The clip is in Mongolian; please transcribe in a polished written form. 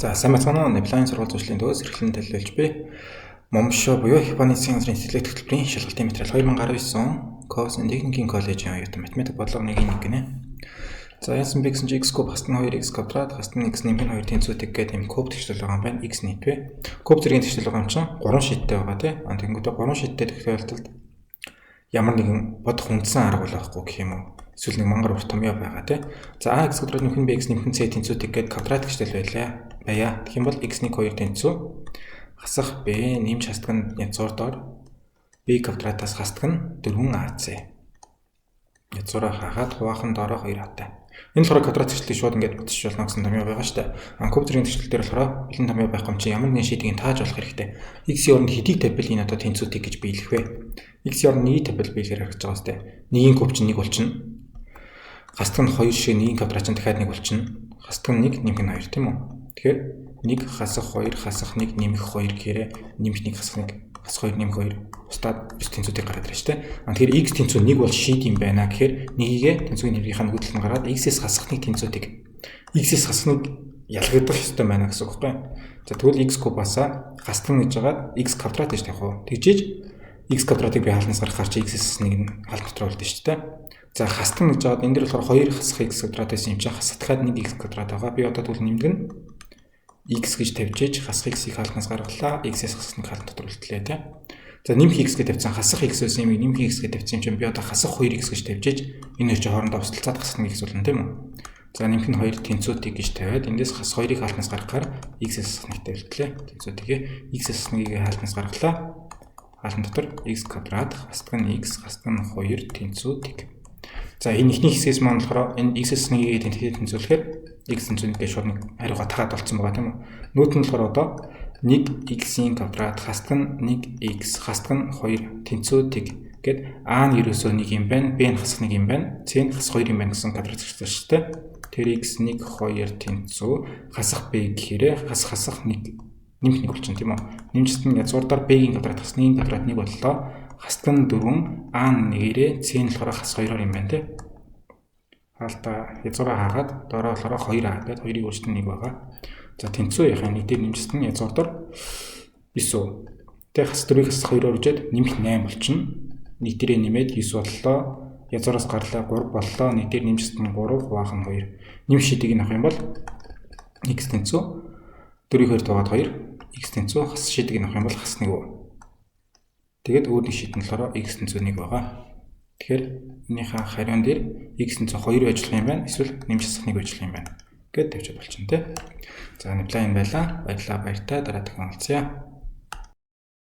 За, сайн байцгаана уу? Неплайн сургууль зуршлын төвөөс эрхлэн төлөөлж би Момшо буюу Японы засгийн газрын тэтгэлэг хөтөлбөрийн шалгалтын материал 2019 он Косын техникийн коллежийн оюутан математик бодлого 1-1 гинэ. За, яасан бэ гэсэн чи x куб хасна 2x квадрат хасна x нэмэх нь 2 тэнцүү тэг гэдэг юм куб тэгшлэл байгаа юм байна. X нийтвэ. Куб зэргийн тэгшлэл байгаа юм чинь 3 шидтэй байгаа, тий. А тэгэнгүүтээ 3 шидтэй тохиолдолд ямар нэгэн бодох үндсэн арга бол байхгүй гэх юм уу? Эсвэл нэг мангар урт томьёо байгаа, тий. За, ax квадрат нэмэх нь bx нэмэх нь c тэнцүү тэг гэдэг квадрат тэгшлэл байлаа. Байя. Тэгэх юм бол x1 2 тэнцүү хасах b нэмж хасдаг нь язгуур доор b квадратаас хасдаг нь 4ac. Язгуураа хаагаад хуваах нь доороо 2 атай. Энэ болохоор квадрат тэгшлийг шууд ингээд бүтчих болно гэсэн томьёо байгаа шүү дээ. А куб зэргийн тэгшлэл дээр болохоор бэлэн томьёо байхгүй юм чи ямар нэгэн шийдгийг тааж болох хэрэгтэй. X-ийн оронд хэдийг тавьбал энэ одоо тэнцүү тэг гэж биелэх вэ? X-ийн оронд 1-ийг тавьбал биелэхээр харагдаж байгаа сте. 1-ийн куб чинь 1 болчихно. Хасдаг нь 2 шиг 1-ийн квадрат чинь дахиад 1 болчихно. Хасдаг нь 1 нэмэх нь 2, тийм үү? Тэгэхээр 1 хасах 2 хасах 1 нэмэх 2 гэхээр нэмэх 1 хасах 1 хасах 2 нэмэх 2 устдаад 9 тэнцүүдийг гараад ирж штэ. А тэгэхээр x тэнцүү 1 бол шийд юм байна гэхээр 1-ийг тэнцвийн нэрийнхаа нөгөөдөл нь гараад x-ээс хасах 1 тэнцүүдийг x-ээс хасах 1 ялгагдах ёстой байна гэсэн үг байхгүй. За, тэгвэл x кубаасаа хасдаг гэж жагаад x квадрат гэж тавих уу. Тэгжээж x квадратыг би хаалнаас гаргахаар чи x-ээс 1 нь хаалт дотор үлдэн шүү дээ. За, хасдаг гэж жагаад энэ дэр болохоор 2 хасах x квадрат байсан юм чинь хасагдахад 1 x квадрат байгаа. Би одоо тэгвэл нэмдэг нь x гэж тавьж ээж хасах x-ийг хаалтнаас гаргалаа. X-ээс хасах нэг хаалт дотор үлдлээ, тийм. За, нэмэх x гэж тавьсан хасах x байсан юм, нэмэх x гэж тавьсан юм чинь би одоо хасах 2x гэж тавьж ээж энэ хоёр чинь хоорондоо тусалцаад хасах 1 x болно, тийм үү? За, нэмэх нь 2 тэнцүү тэг гэж тавиад эндээс хасах 2-ыг хаалтнаас гаргахаар x-ээс хасах нэгтэй үлдлээ. Тэнцүү тэгээ x-ээс хасах нэгийг хаалтнаас гаргалаа. Хаалтан дотор x квадрат хасдаг нь x хасдаг нь 2 тэнцүү тэг. За, энэ эхний хэсгээс маань болохоор энэ x-ээс нэгийг тэнцвэрээ тэнцвэрлэхээр x тэнцүү 1 гэж шууд нэг хариугаа тагаад болцсон байгаа, тийм үү? Нүүт нь болохоор одоо 1 x-ийн квадрат хасдаг нь 1 x хасдаг нь 2 тэнцүү тэг гэд а нь ерөөсөө 1 юм байна, b нь хасах 1 юм байна, c нь хасах 2 юм байна гэсэн квадрат зөрчилсөн шүү дээ. Тэр x 1 2 тэнцүү хасах b гэхээр хасах хасах 1 нэмэх 1 болчихно, тийм үү? Нэмжсэн нь язгуурдаар b-ийн квадрат хасах 1-ийн квадрат 1 боллоо. Хасдаг нь 4, а нь 1-ээрээ, c нь болохоор хасах 2-оор юм байна, тийм. Хаалтаа язгуураа хаагаад доороо болохоор 2а гэдэг 2-ыг өөрчлөн 1 байгаа. За, тэнцүү яхаа нэг дээр нэмжсэн нь язгуур дор 9. Тэгээ хас 4-ийг хасах 2-оор үжээд нэмэх 8 болчихно. Нэг дээрээ нэмээд 9 боллоо. Язгуураас гарлаа, 3 боллоо. Нэг дээр нэмжсэн нь 3 хуваах нь 2. Нэмэх шийдгийг авах юм бол x тэнцүү 4-ийг 2 дугаад 2, x тэнцүү хас шийдгийг авах юм бол хас 1. Тэгээд өөр нэг шийд нь болохоор x тэнцүү 1 байгаа. Тэгэхээр энийхээ хариун дээр x тэнцүү 2 байж болох юм байна. Эсвэл нэмж хасах 1 байж болох юм байна. Гэт тавьчихад болчихно, тий. За, Неплайн байлаа. Баярлалаа, баяртай. Дараа дахин уулзъя.